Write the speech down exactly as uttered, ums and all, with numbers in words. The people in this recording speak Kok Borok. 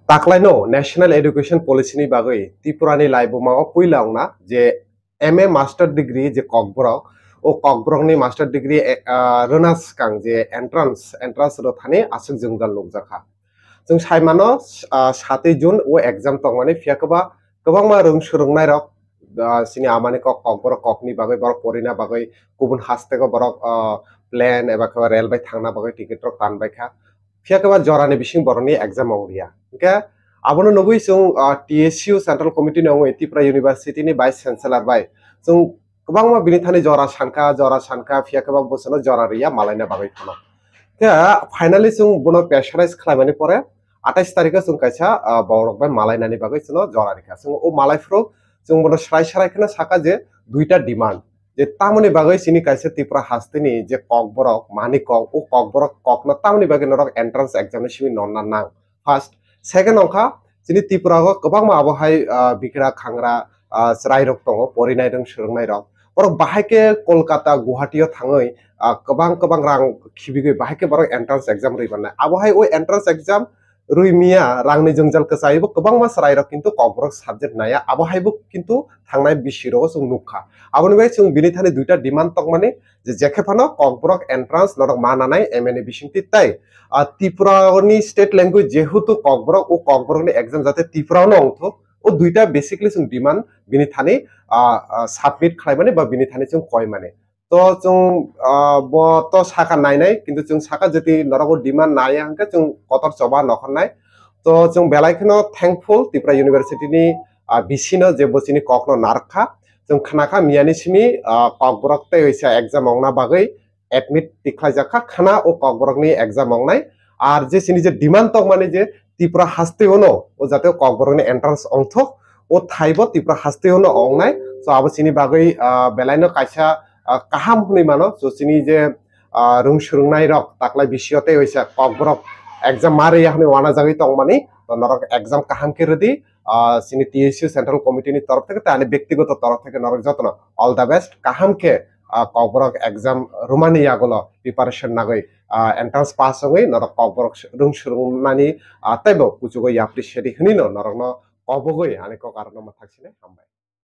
Taklaino National Education Policy ni bagwi Tripura ni laibuma o puila wngna je M A master degree je kokborok, o kokborok ni master degree, eh, ah, rwna swkang je entrance, entrance rw thani aswk jwngjal nukjakha. Chwng sai mano, ah, satwi June o exam tongmani, phiya kwba kwbangma rwng swrwngnairok, ah, chini amani kok, kokborok kokni bagwi, borok porina bagwi, kubun hastego borok, ah, plane eba khe rail bai thangna bagwi ticket rok tan baikha. Phiya khe ba jorani bising borokni exam ong liya. Hingkhe abono nugwi chwng, ah, T S U Central Committee ni ongwi Tripura University ni Vice Chancellor bai chwng kwbangma bini thani jora sankha, jora sankha, phiya khe ba bwsano jora riya malaina bagwi phano. Khe finally chwng bono pressurize khlaimani pore atais tarikho chwng kaisa, ah, borok bai malainani bagwi chwngno jora rikha. Chwng o malai phuru chwng bono srai srai kheno saka je duita demand, je tamoni bagwi chini kaisa Tripura hasteni je kokborok, mani kok, o kokborok kokno tamoni bagwi norok entrance exam ni simi nonna nang. First, second wngkha chini Tripura o kwbangma abo hai, ah, bikra khangra, ah, chwrairok tongo, porinai rok, swrwngnairok. Borok bahai khe Kolkata, Guwahati o thangwi, ah, kwbang kwbang rang khibigwi bahai khe borok entrance exam rwi mannai. Abo hai o entrance exam rwi miya, rangni jwngjal kwchaibo kwbangma chwrairok kintu kokborok subject naiya, abo haibo kintu thangnai bisi rogo chwng nukha. Aboni bai chwng bini thani duita demand tongmani je, jekhe phano kokborok entrance norok ma nanai M A ni bisingtwi tei, ah, Tripura ni state language jehetu kokborok, o kokborokni exam jate Tripura no wngthok, o duita basically chwng demand bini thani, ah, ah, submit khlaimani ba bini thani chwng koimani. To chwng, ah, bo to saka nainai, kintu chwng saka jeti norok o demand naiya hwnkhe chwng kotor choba nokhornai. To chwng belai kheno thankful Tripura University ni, ah, V C no je bo chini kokno narwkha. Chwng khnakha miyani simi, ah, kokborok tei oisa exam ongna bagwi admit tikhlaijak kha, khana o kokborokni exam ongnai. Ar je chini je demand tongmani je Tripura hasteo no o jate kokborokni entrance ongthok, o thaibo Tripura hasteo no ongnai. So abo chini bagwi, ah, belaino kaisa, ah, kaham hwnwi mano. So chini je, ah, rwng swrwngnairok taklai bisio tei oisa kokborok exam ma rwya hwnwi uanajagwi tongmani, to norok exam kaham khe rwdi. Ah, chini T S U Central Committee ni torof theke tei ani bektigoto torof theke norok jotono all the best, kaham khe, ah, kokborok exam rwmani yagulo preparation nagwi, ah, entrance pass wngwi norok kokborok rwng swrwngmani, ah, teibo kuchugo yapri sedi hwnwi no norokno kobogwi ani kok arokno mwthak sini hambai.